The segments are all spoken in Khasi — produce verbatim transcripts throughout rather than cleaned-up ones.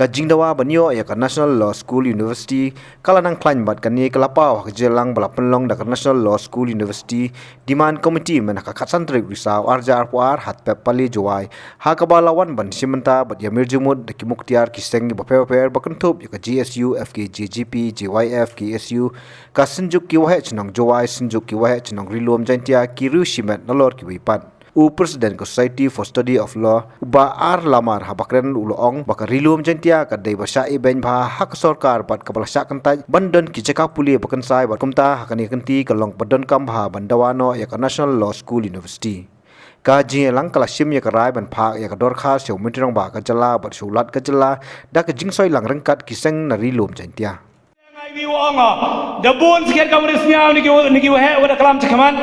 Ka jingdawa ban ïoh ïa ka National Law School University ka la nang khlaiñ bad kane ka la paw ha ka jingïalang ba la pynlong da ka National Law School University Demand Committee mynta ka khatsan tarik u Risaw arhajar arphew ar ha Tpep Pale Jowai, ha kaba la wan ban shim bynta bad ïamir jingmut da ki muktiar ki seng bapher bapher ba kynthup ïa ka J S U, F K J G P, J Y F, K S U, ka Synjuk ki Waheh Chnong Jowai, Synjuk ki Waheh Chnong Ri Lum Jaintia, ki riew shimet nalor kiwei pat. U President ka Society for Study of Law, u Bah R Lamar Habakren, u la ong ba ka Ri Lum Jaintia ka dei ba shah ibeiñ bha ha ka sorkar bad kaba la shah kyntait ban don ki jaka pule ba kynsai bad kumta ha kane ka kynti ka long ba donkam bha ban dawa noh ïa ka National Law School University. Ka jingïalang ka la shim ïa ka rai ban phah ïa ka dorkhas sha u Myntri Rangbah ka jylla bad sha u Lat ka jylla da ka jingsoi lang ryngkat ki seng na Ri Lum Jaintia. Ngai wi u ong, da bun skhet ka wari sñiaw ni ki, ni ki waheh wa da klam chakhmat.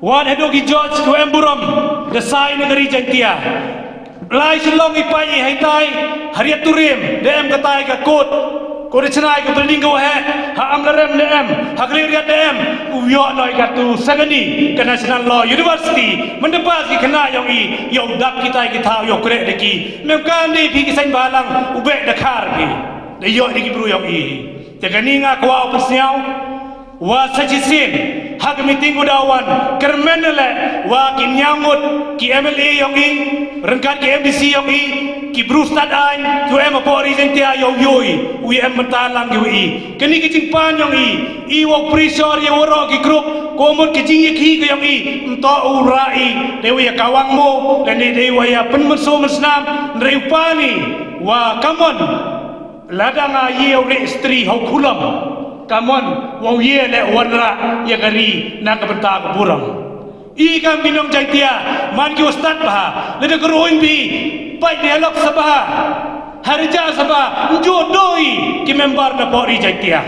Wat haduh ki judge ki wa em burom da sai na ka ri Jaintia. Lai Shillong i pai i haitai, hariat turim da em katai ka court. Ko da chna i ka building ka waheh, ha Amlarem da em, ha Khliehriat da em. U ïoh noh i katu sa kani ka National Law University. Mynta pas ki khynnah yong i ïoh dap kitai ki thaw, ïoh kreh da ki. Mem kam dei phi ki seng bhalang u beh da khar phi. Da ïoh da ki bru yong i. Te kani nga kwah u pynsñiaw wa sa shisien ha ka meeting u da wan kyrmen leh wa ki ñiaw ngut ki M L A yong i, ryngkat ki M D C yong i, ki bru stad aiñ ki wa em hapoh ri Jaintia, ïoh ïoh i u em mynta lang ki wa i. Kani ki jingpan yong i, i wa pressure ïa waroh ki group, ko mut ki jingïakhih ka yong i, ym toh u rah i dei wa ïa kawang mo, lane dei wa ïa pynmynsaw mynsnam, hynrei u pan i wa kamon. Lada nga ïa u reh stri ha u khulom, kamon wa u ïa leh wanrah ïa ka ri na ka bynta ka burom. I kam ki nong Jaintia, man ki wa stad bha, lada ka ruin bi, pait dialog sa bha, harja sa bha, njo doi ki member na pori Jaintia.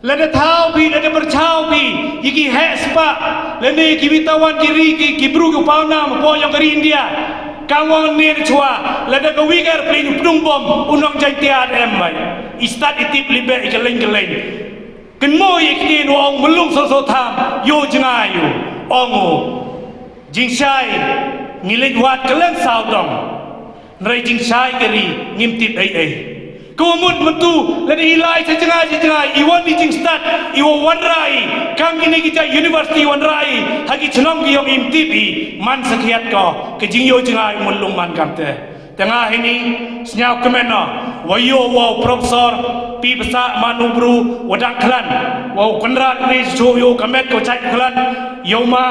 Lada thaw bi, lada berchaw bi, ïa ki heh spah, lane ki witawan ki ri, ki, ki bru ki pawnam, po yong ka ri India. Ka ngong ne chwa, lada ka wi ka airplane u pdung bom, u nong Jaintia da em mai. I stad i tip libe i ka leng ka leng. Kynmo i ktien u ong mylung so so tham, ïoh jngai u, ong u. Jingshai, ngi leit wad ka leng saw dong. Hynrei jingshai ka ri, ngim tip ei ei. Ka wa mut myntu, lada i lai sa jngai sa jngai, i wan i jingstad, i wa wanrah i, kam kine ki jait university wanrah i, ha ki chnong ki yong im tip i, man sa khiat ko, ka jingïoh jngai mut lung man kamte. Te nga hini, sñiaw kmen no, wa ïoh wa u professor, P Bsa Manu Bru, wa dang khlan, wa u Kynrad ri chu ïoh ka met ko chait khlan, ïoh ma,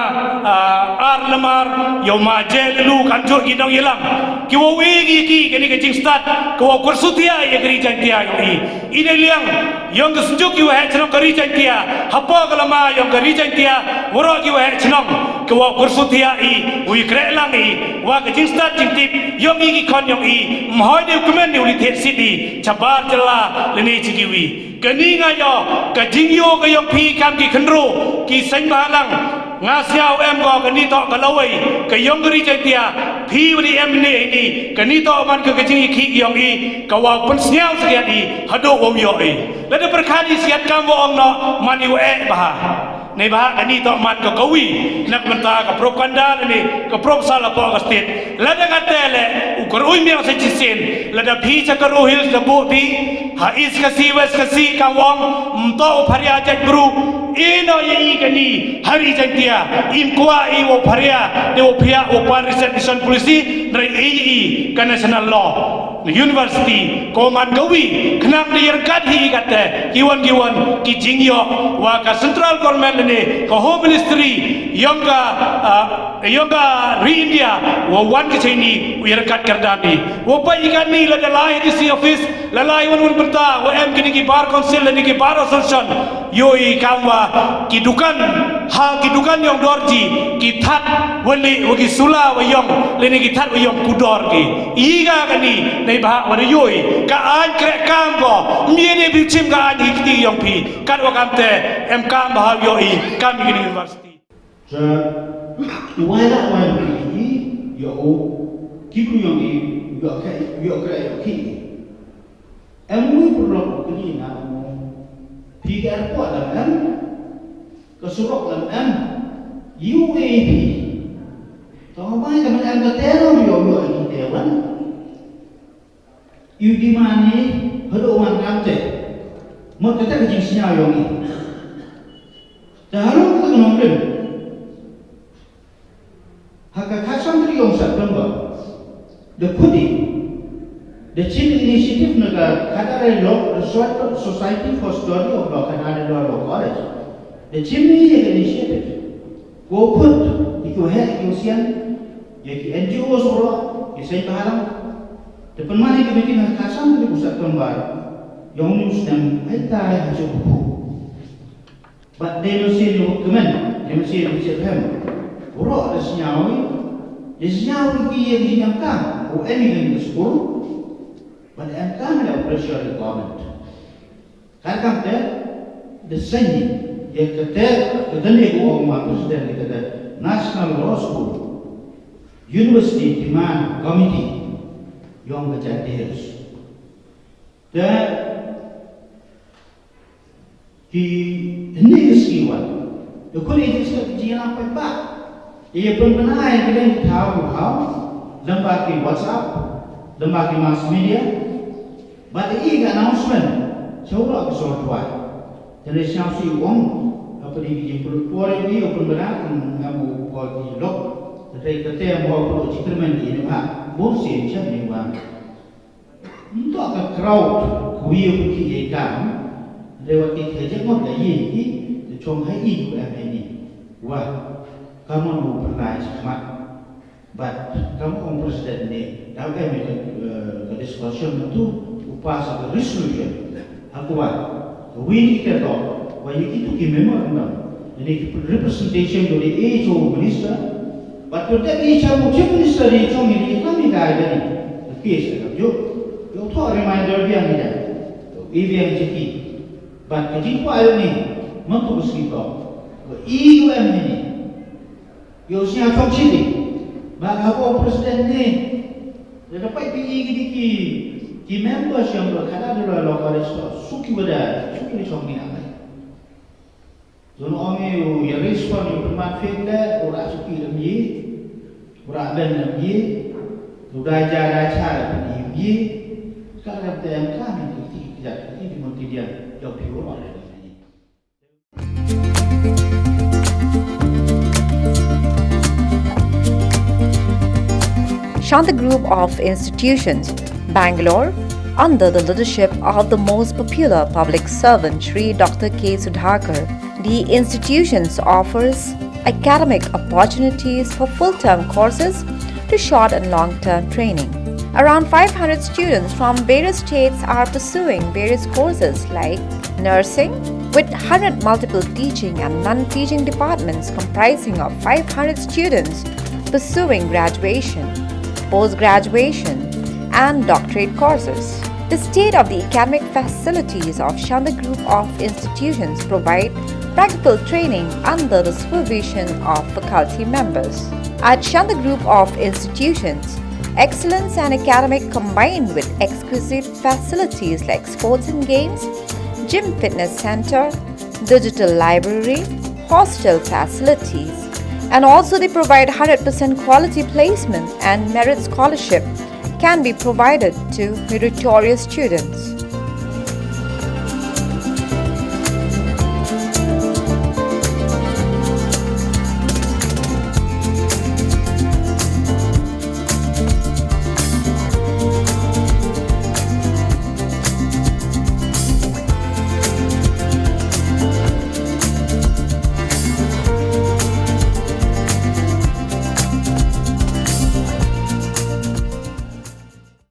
ah, Ar Lamar, ïoh ma Jel Lu kan jot ki nong ïalam. Ki wa wi ki ki kani ka jingstad, ki wa kursutia ïa ka ri Jaintia ïoh i. I dei liang, yong ka Synjuk ki waheh chnong ka ri Jaintia, hapoh ka lama yong ka ri Jaintia, waroh ki waheh chnong, ki wa kursutia i, wi kreh lang i, wa ka jingstad jingtip, yong i ki khon yong i, mhoi dei u kmen dei u li thied sit i, chabar jylla, lane chi ki wi. Kani nga ïoh, ka jingïoh ka yong phi kam ki khynru, ki seng bhalang, nga sñiaw em ko kani toh ka lawei, ka yong ka ri Jaintia, phi wa di em ne ini, kani toh man ka ka jingïakhih yong i, ka wa pynsñiaw siat i, haduh wa ïoh i. Lada pyrkhat i siat kam wa ong no, man i wa eh bha. Neibhah kani toh man ka kawi, na ka bynta ka propaganda lane, ka proposal hapoh ka state. Lada nga te leh, u kyrui miang sa chisien, lada phi cha ka Garo Hills da buh phi, ha East Khasi, West Khasi, kam ong, ym toh u pharia jait bru, ino ïa i kani, ha ri Jaintia, im kwah i wa u pharia, dei wa u pharia, wa u pan reservation policy, hynrei i i, ka national law. University, ko man kawi, khnang da ïa ryngkat hi kate, ki wan ki wan, ki jingïoh, wa ka central government lane, ka home ministry, yong ka, ah, yong ka ri India, wa wan ka Chinese, u ïa ryngkat kyrdan i. Wa pait i kani lada lai D C office, la lai wan wan bynta, wa em kini ki bar council, lane ki bar association, ïoh i kam wa ki dukan, ha ki dukan yong dorji, ki that wa leh wa ki sula wa yong, lane ki that wa yong ku dor ki. I ka kani, neibhah wa da ïoh i, ka aiñ kreh kam ko, mie ne phi chim ka aiñ hi kti yong phi, kat wa kamte, em kam bha ïoh i, kam i kini university. Sa, i wai la wai ki, ïoh u, ki bru yong i, ïoh ka, ïoh kreh ïoh ki. Em wi pyrlok kini na mo. Phi ka airport lam em. Ka surok lam em. U A P. Tong mai ka man em ka terror yo yo ki te wan. Ïa u demand ne haduh wan kam te. Mut kata ka jingsngew ïong i. Te haduh kata ka nongrim. Ha ka khatsan tarik ïong September. Da khut i. Da shim initiative na ka Khadar Law Society for Study of Law, Khadar Law Law College. Da shim ïa ka initiative. Ko khut, ïa ki waheh, ïa ki wasian, ïa ki N G Os baroh, ïa ki seng bhalang. Te pynman ïa ka meeting ha ka khatsan tarik u September. Ïong u snem, hai tai, ha shu phu. Bad dei mynsiem ïa u kmen, dei mynsiem ïa u shem. Baroh da sngew, da sngew ïa ki ïa ki jingkam, u em ïa ka skul. Bad em kam ïa u pressure ïa government. Ka kam te, da seng ïa kata, kata ne u ong ma president ïa kata National Law School University Demand Committee ïong ka Jaintia Hills. Te ki hynne ki sngi wan. Te khun ïa ki sngi ki jingïalang paidbah. Ïa pynbna ïa ki leng ki thaw ki thaw. Lem bad ki WhatsApp, lem bad ki mass media. Bad ïa ka announcement sha u la ka sor tuai. Te ne sngap si u ong. Apa di ki jingpynlut por ïa ki u pynbna kan ngam u por ki lok. Te te te mo pynlut jingkyrmen ki ne ba. Bun si ïa cham ni wan. Nto ka crowd ka wi u ki e kam. Rewa ki ke je ngot ka yi ki. Te chong ha i ku em ni. Wah. Ka mon u pynlai chakmat. But kam ong president ne, da em ka, eh, ka discussion na tu, u pass ka resolution. Ha kwah, ka wi ni ka to, wa yu ki tu ki memorandum. Ni ki representation do the A H O minister. But to that A H O chief minister ni chong ni ka mi ka ni. Ka case ka jo. Yo to reminder biang ni da. I biang chiki. But ka jingkwah ni, man tu ka ski to. Ka i u em ni. Ïoh sñiaw chong chiti. Ba ka ko president ne. Lada pait phi i kidi ki, ki members ïong ka khadar da la lo ka resto. Suki wada, suki ni chong ni amai. Don ong i u ya respond i pynmat fit le, u ra suki lem yi. U ra ben lem yi. U da ja da cha lem yi. Ka lem te em ka ni ki ki ja ki ki mon ki dia. Ïoh phi u ra lem yi. Shanta Group of Institutions, Bangalore, under the leadership of the most popular public servant Shri Doctor K Sudhakar. The institutions offers academic opportunities for full-term courses to short and long-term training. Around five hundred students from various states are pursuing various courses like nursing, with hundred multiple teaching and non-teaching departments comprising of five hundred students pursuing graduation, post-graduation, and doctorate courses. The state-of-the-academic facilities of Shanta Group of Institutions provide practical training under the supervision of faculty members. At Shanta Group of Institutions, excellence and academic combined with exquisite facilities like sports and games, gym fitness center, digital library, hostel facilities, and also they provide hundred percent quality placement and merit scholarship can be provided to meritorious students.